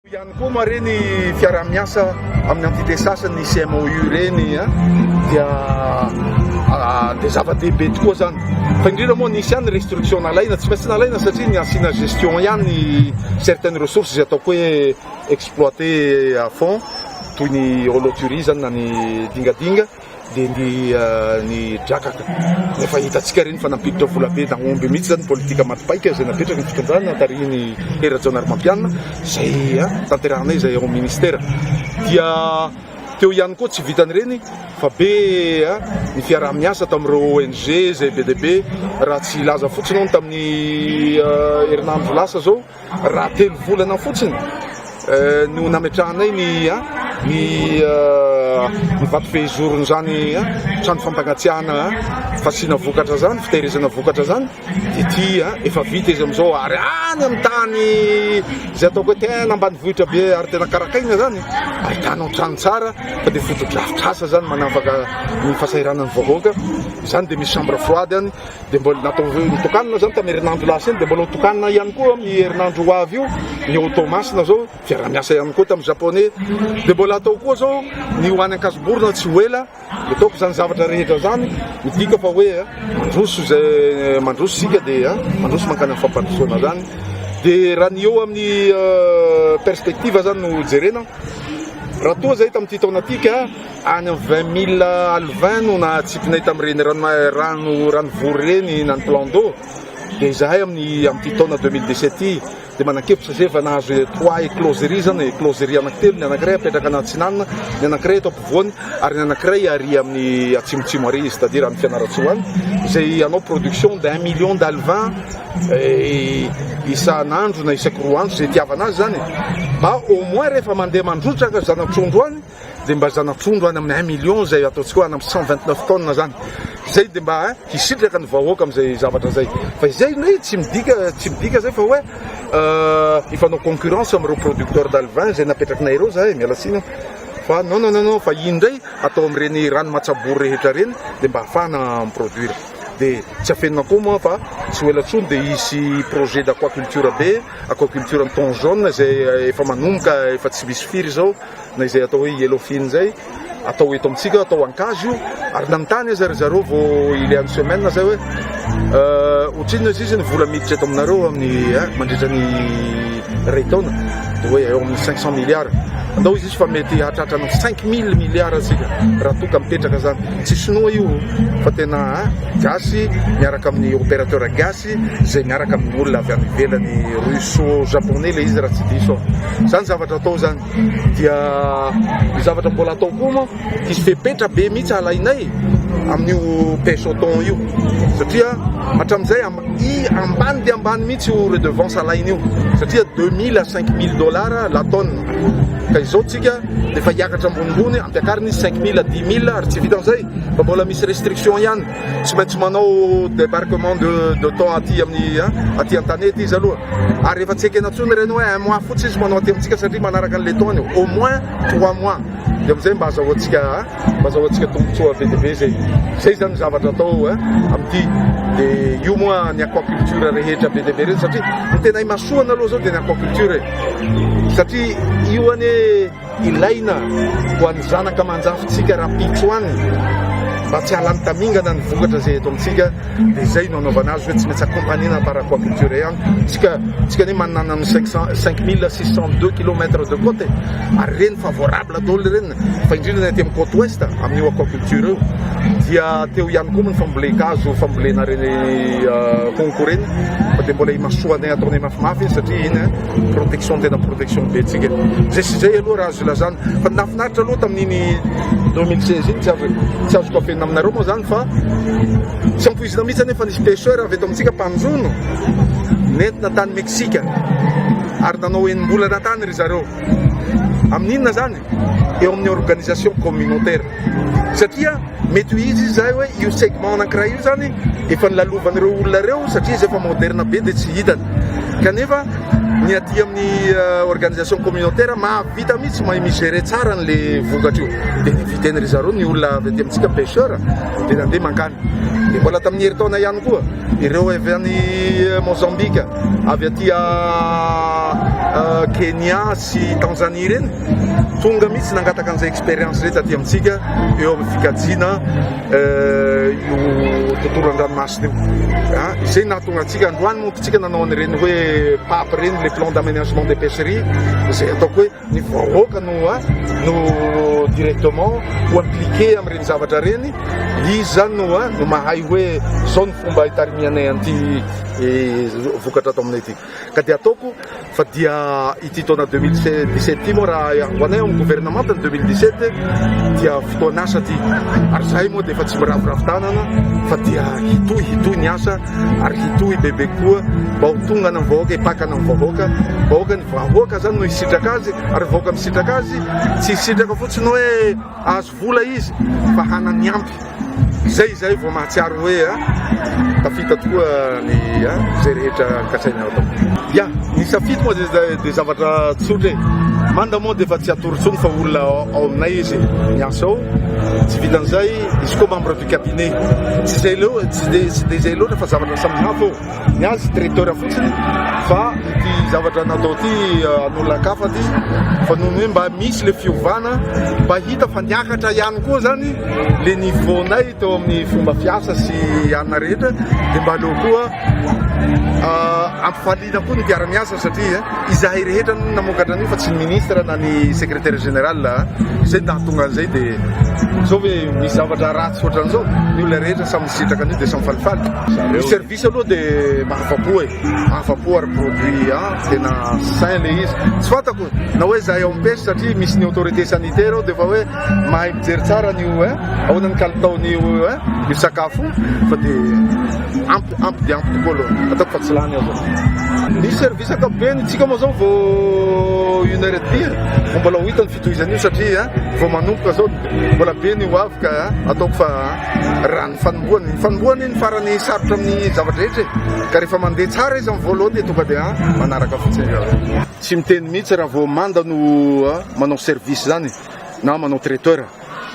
Ihany koa moa ireny fiaraha-miasa amin'ny entité sasany, ny CMOU ireny dia dia zava-dehibe tokoa izany. Fa indrindra moa nisy ihany restriction nalaina, tsy maintsy nalaina satria ny asiana gestion ihany ny certaines ressources izay ataoko hoe exploiter à fond toy ny holoturie izany na ny dingadinga. dia ny ny drakaka. Efa hitantsika ireny fa nampiditra vola be nahomby mihitsy izany politika maty paika izay napetraky ny fitondrana tarihin'i Hery Rajaonarimampianina izay tanterahanay izay ao amin'ny ministera. Dia teo ihany koa tsy vitan'ireny fa be ny fiaraha-miasa tamin'ireo ONG izay be dia be raha tsy hilaza fotsiny aho ny tamin'ny herinandro lasa izao. Raha telo volana fotsiny no nametrahanay ny ny ny vato fehizoron'izany trano fampangatsiahana fasiana vokatra izany, fitehirizana vokatra izany, dia ity efa vita izy amin'izao ary any amin'ny tany izay ataoko hoe tena ambanivohitra be ary tena karakaina izany, ahitanao trano tsara fa dia fotodrafitrasa izany manafaka ny fahasahiranan'ny vahoaka, izany dia misy chambre froide any. Dia mbola natao notokanina izany tamin'ny herinandro lasa iny, dia mbola hotokanina ihany koa amin'ny herinandro ho avy io ny ao Toamasina izao, fiaraha-miasa ihany koa tamin'ny Japonais. Dia mbola atao koa izao ny ho any Ankazoborona tsy ho ela. Dia ataoko izany zavatra rehetra izany midika fa hoe mandroso izay mandroso isika dia mandroso mankany amin'ny fampandrosoana izany. Dia raha ny eo amin'ny perspective izany no jerena, raha toa izay tamin'ity taona ity ka Any amin'ny 20 mille alevins no nahatsipinay tamin'ireny rano rano ranovory ireny na ny plan d'eau dia izahay amin'ny amin'ity taona 2017 ity dia manan-kevitra izay efa nahazo trois écloseries zany écloserie anankitelo ny anankiray apetraka any Atsinanana ny anankiray eto ampovoany ary ny anankiray ary amin'ny atsimotsimo ary c'est à dire any Fianarantsoa any izay hanao production d'un million d'alevins isan'andro na isaky roa andro izay itiavana azy zany mba au moins rehefa mandeha mandrotsaka zana-trondro any dia mba zana-trondro any amin'ny un million izay ataontsika hoe any amin'ny 129 tonnes zany, izay dia mba hisitraka ny vahoaka amin'izay zavatra izay, fa izay indray tsy midika tsy midika izay fa hoe hifanao concurrence amin'ireo producteurs d'alevin izay napetrakinay ireo zahay, miala tsiny aho fa non non non fa iny indray atao amin'ireny rano matsabory rehetra ireny dia mba ahafahana mi-produire, dia tsy afenina koa moa fa tsy ho ela intsony dia hisy projet d'aquaculture be, aquaculture ny thon jaune izay efa manomboka efa tsy misy firy izao. na izay atao hoe yellow fin izay atao eto amintsika, atao ankazo io, ary nanontany aza ry zareo vao il y a une semaine zay hoe ohatrinona izy izy ny vola miditra eto aminareo amin'ny mandritra ny iray taona, dia hoe eo amin'ny 500 milliards, andao izy izy fa mety hahatratra ny 5000 milliards isika raha toa ka mipetraka zany, tsy sinoa io fa tena gasy miaraka amin'ny opérateur gasy izay miaraka amin'ny olona avy any ivelany russo japonais ilay izy raha tsy diso aho, zany zavatra atao zany. Dia ny zavatra mbola atao koa moa hisy fepetra be mihitsy alainay amin'io pêche au thon io satria hatramin'izay i ambany dia ambany mihitsy io redevance alaina io satria 2000 à 5000 dollars la tonne ka izao tsika efa hiakatra ambonimbony ampiakarina izy 5000 à 10000 ary tsy vitan'izay fa mbola misy restriction ihany Tsy maintsy manao débarquement de de temps aty amin'ny aty an-tanety izy aloha. Ary efa tsy ekena intsony ireny hoe un mois fotsiny izy manao aty amintsika satria manaraka an'ilay taona io. Au moins trois mois. Dia amin'izay mba azahoantsika mba azahoantsika tombontsoa be dia be izay. Izay izany ny zavatra atao amin'ity. Dia io moa ny aquaculture rehetra be dia be ireny satria ny tena imasoana aloha izao dia ny aquaculture e. Satria io anie Ilaina ho an'ny zanaka aman-jafintsika rahampitso any mba tsy hahalany tamingana ny vokatra izay eto amintsika dia izay no anaovana azy hoe tsy maintsy accompagner-na par aquaculture ihany tsika tsika anie manana ny 5602 kilomètres de côte e ary ireny favorable daholo ireny fa indrindra ny aty amin'ny côte ouest amin'io aquaculture io dia teo ihany koa moa ny fambolen-kazo fambolena ireny konko ireny fa dia mbola imasoanay ataonay mafimafy iny satria iny Protection tena protection be tsika. Zay sy zay aloha raha azo ilazana. Fa nahafinaritra aloha tamin'iny 2016 iny tsy azo tsy azoko afenina aminareo moa zany fa tsy ampoizina mihitsy anefa nisy pêcheur avy eto amintsika mpanjono nentina tany Mexique ary nanao enim-bolana tany ry zareo. Amin'inona zany? Eo amin'ny organisation communautaire. Satria mety ho izy izay hoe io segment anankiray io zany efa nolalovan'ireo olona ireo satria izy efa moderne be dia tsy hitany. Kanefa ny aty amin'ny organisation communautaire mahavita mihitsy mahay mi-gérer tsara an'le vokatra io. Dia ni-inviter-ny ry zareo ny olona avy aty amintsika pêcheur dia nandeha mankany. Dia mbola tamin'ny herintaona ihany koa ireo avy any Mozambique, avy aty. Kenya sy Tanzanie ireny, tonga mihitsy nangataka an'izay expérience izay taty amintsika eo amin'ny fikajiana io tontolo an-dranomasina io. Izay nahatonga antsika androany moa tsika nanao an'ireny hoe PAP ireny, le plan d'aménagement des pêcheries, izay ataoko hoe ny vahoaka no no directement ho impliqué amin'ireny zavatra ireny. Izy izany no no mahay hoe izao ny fomba hitarimianay an'ity vokatra ato aminay ity. Ka dia ataoko fa dia ity taona 2017 ity moa raha ho anay ao amin'ny gouvernemanta ny 2017 dia fotoan'asa ity ary zahay moa dia efa tsy miraviravy tanana fa dia hitohy hitohy ny asa ary hitohy bebe kokoa mba ho tonga any amin'ny vahoaka hipaka any amin'ny vahoaka vahoaka ny vahoaka zany no hisitraka azy ary vahoaka misitraka azy tsy hisitraka fotsiny hoe azo vola izy fa hanany ampy Izay izay vao mahatsiaro hoe tafita tokoa ny izay rehetra kasaina atao. Ya, ny safidy moa dia zavatra tsotra e. Manda moa dia efa tsy atoro intsony fa olona ao aminay izy miasa ao. Tsy vitan'izay, izy koa membre du cabinet. Tsy izay leo, tsy dia izay loatra fa zavatra samihafa io. Ny azy traiteur fotsiny fa ity zavatra natao ity an'olon-kafa ity fa noho ny hoe mba misy le fiovana mba hita fa niakatra ihany koa zany le niveau-nay teo amin'ny fomba fiasa sy anona rehetra dia mba aleo koa ampifaliana koa ny mpiara-miasa satria izahay rehetra no namokatra an'io fa tsy ny ministre na ny secrétaire général izay nahatonga an'izay dia zao ve misy zavatra ratsy ohatran'izao ny olona rehetra samy misitraka an'io dia samy falifaly. Ny service aloha dia mahafapo e, mahafapo ary produit a tena sain le izy. Tsy fantako na hoe zahay ao am-pêche satria misy ny autorité sanitaire ao dia efa hoe mahay mijery tsara an'io hein, ahoana ny kalitaon'io hein, io sakafo io fa dia ampy ampy dia ampy tokoa aloha, ataoko fa tsy lany aho zao. Ny service ankapobeny, tsika moa zao vao une heure et demie vao mbola ho hita ny fitohizan'io satria vao manomboka zao, mbola be ny ho avy ka ataoko fa Raha ny fanombohany, ny fanombohany ny farany sarotra amin'ny zava-drehetra e. Ka rehefa mandeha tsara izy amin'ny voalohany dia tonga dia manaraka fotsiny avy eo. Tsy miteny mihitsy raha vao manda no manao service zany na manao traiteur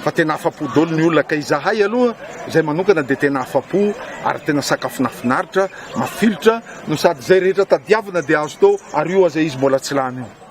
fa tena afa-po daholo ny olona ka izahay aloha izay manokana dia tena afa-po ary tena sakafo nafinaritra, mafilotra no sady izay rehetra tadiavina dia azo tao ary io aza izy mbola tsy lany io.